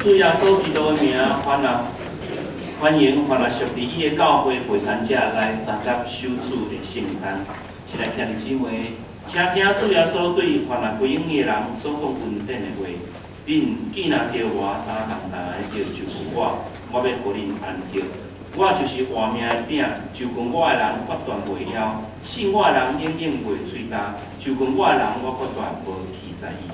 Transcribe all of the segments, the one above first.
主耶穌基督的名，歡啊歡迎凡若屬佇伊的教會陪餐者來參加首次的聖餐。親愛兄弟姊妹，請聽主耶穌對凡若歸向伊的人所講恩典的話。恁既若著我，焦重重的著就近我，我欲予恁安息。我就是活命的餅，就近我的人決斷袂枵，信我的人永遠袂喙焦。就近我的人，我決斷無棄絕伊。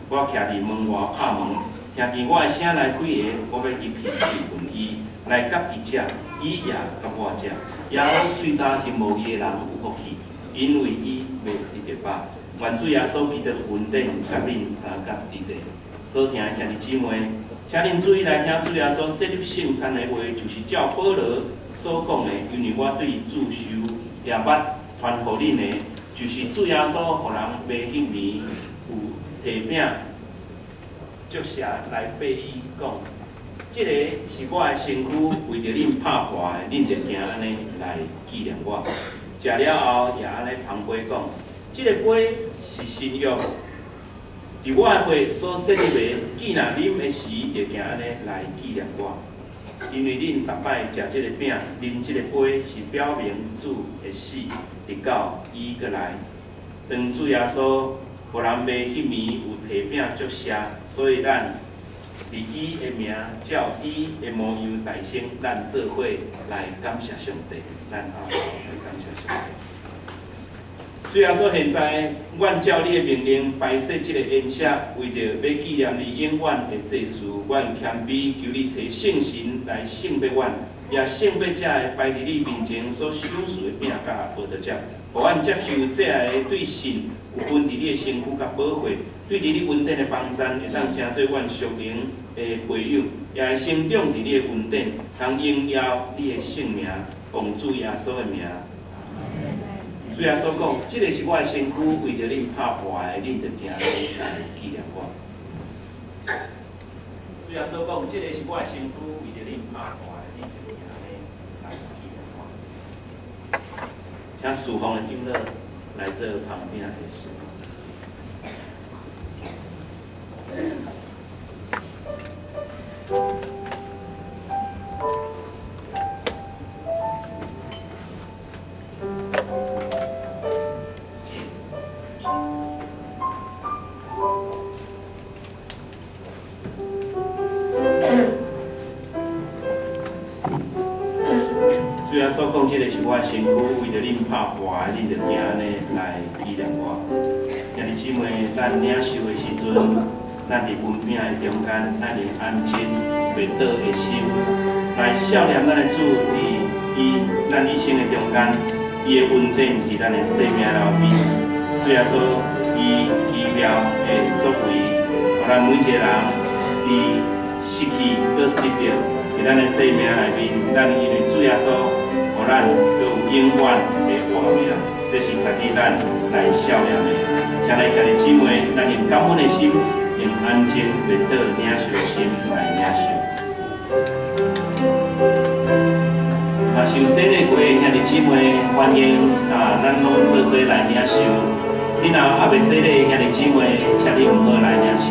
我徛佇門外拍門，聽見我的聲來開的，我欲入去就近伊，來佮伊食，伊也佮我食。也好喙焦行無義的人有福氣，因為伊欲得著飽。願主耶穌基督恩典佮恁相佮佇咧。所聽的兄弟姊妹，請恁注意來聽主耶穌設立聖餐的話，就是照保羅所講的，因為我對主受也捌傳予恁的，就是主耶穌予人賣彼暝有提餅祝謝來擘伊講，這个是我的身軀，為著恁拍破的，恁著行按呢來紀念我。食了後也按呢捧杯講，這个杯是新約。佇我的血所設立的，既若啉的時，就行按呢來紀念我。因為恁逐擺食這个餅，啉這个杯，是表明主的死，直到伊閣來。當主耶穌予人賣彼暝有提餅祝謝，所以咱佇伊的名，照伊的模樣代生，咱做伙來感謝上帝，咱後來感謝上帝。主耶穌，現在阮照你的命令擺設這个筵席，為著欲紀念你永遠的祭司，阮謙卑求你揣聖神來聖別阮，也聖別這个擺佇你面前所賞賜的餅佮葡萄汁，予阮接受這个對信有分佇你的身軀佮寶血，對佇你恩典的幫贊，會當成做阮屬靈的培養，也會成長佇你的恩典，通榮耀你的聖名，奉主耶穌的名。主耶穌講：這个是我的身軀，為著恁拍破的，恁著行來紀念我。主耶穌講：這个是我的身軀，為著恁拍破的，恁著行來紀念我。請事奉的長老來做捧餅的事。主耶穌講：這个是我的身軀，為著恁拍破的，恁著行按呢來紀念我。兄弟姊妹，咱領受的時陣，咱佇分餅的中間，咱用安靜、默禱的心來數念咱的主佇伊咱一生的中間，伊的恩典佇咱的生命內面。主耶穌伊奇妙的作為，予咱每一个人佇失去閣得著，佇咱的生命內面，咱因為主耶穌，予咱閣有永遠的活命，這是值得咱來數念的。請來兄弟姊妹，咱用感恩的心，用安靜默禱領受的心來領受。啊，受洗禮過的兄弟姊妹，歡迎啊，咱攏做伙來領受。你若猶未洗禮的兄弟姊妹，請你毋好來領受。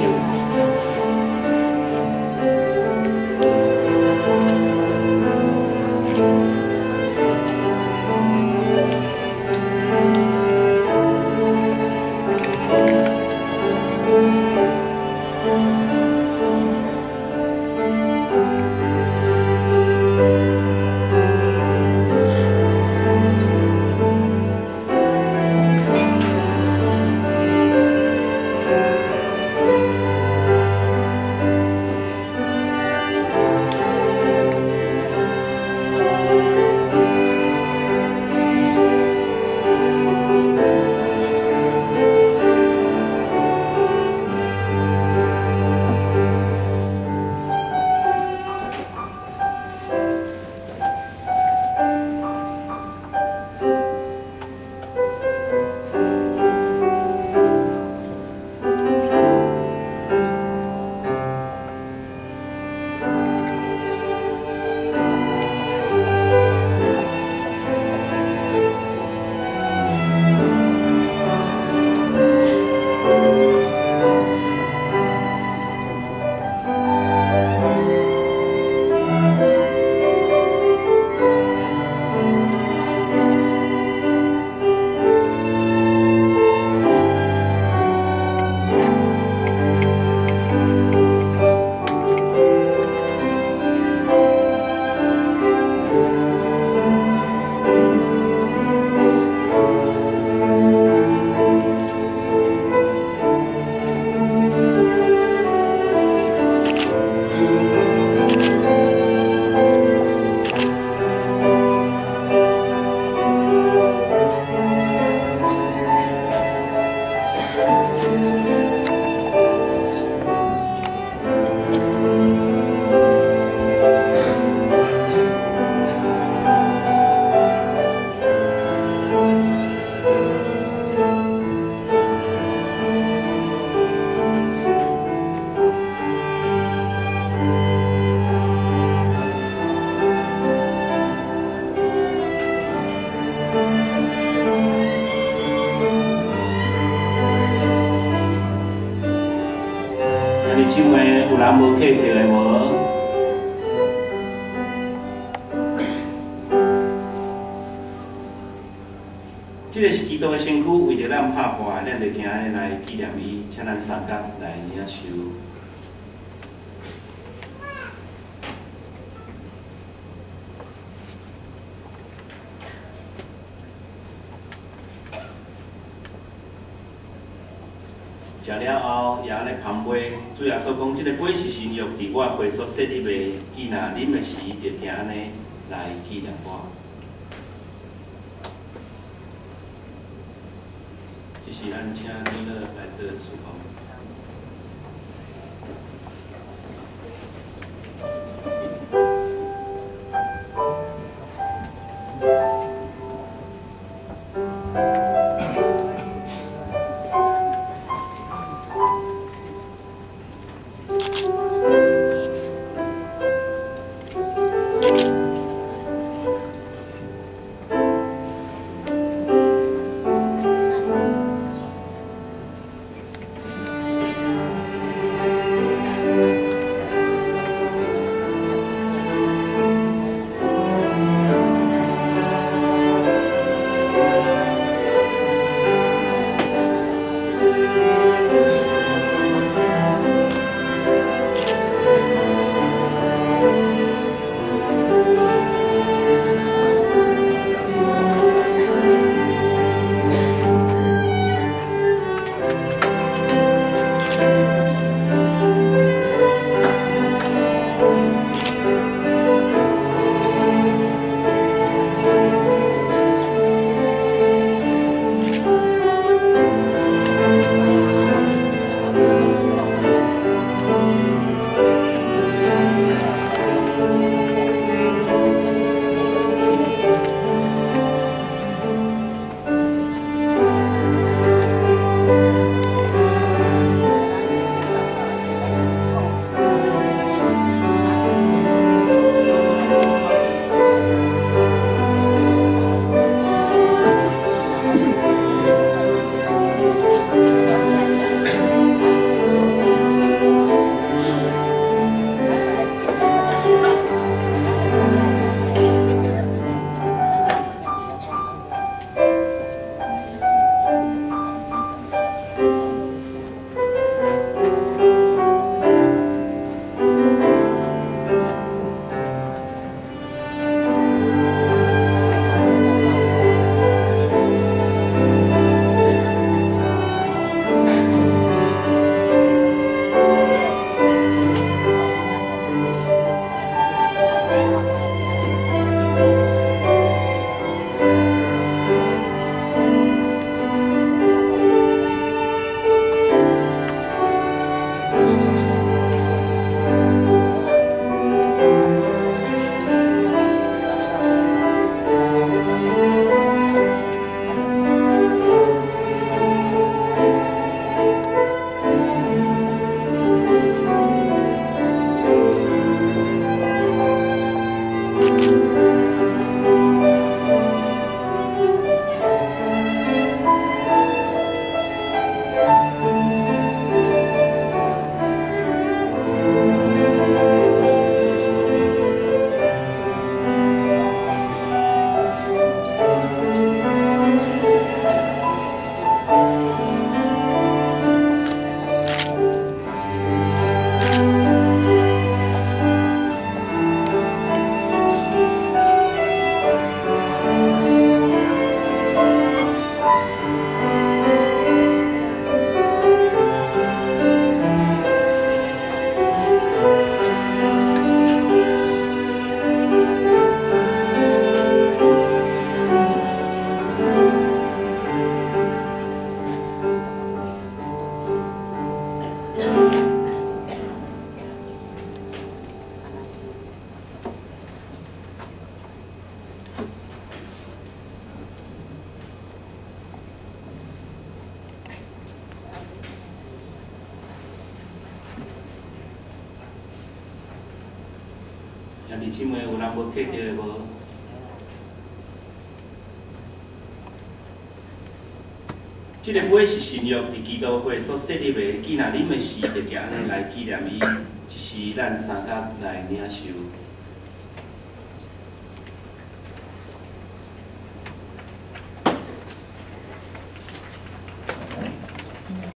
人無客著的無？這个是基督的身軀，為著咱拍破的，咱就行來紀念伊，請咱相佮來領受。食了後，也按呢捧杯，主耶穌講：這个杯是新約，佇我的血所設立的，伊若啉的時，就定按呢來紀念我。這是咱請長老來做事工。兄弟姊妹，有人無客著的無？這个杯是新約佇基督血所設立的，既若啉的時，就行按呢來紀念伊。這是是咱相佮來領受。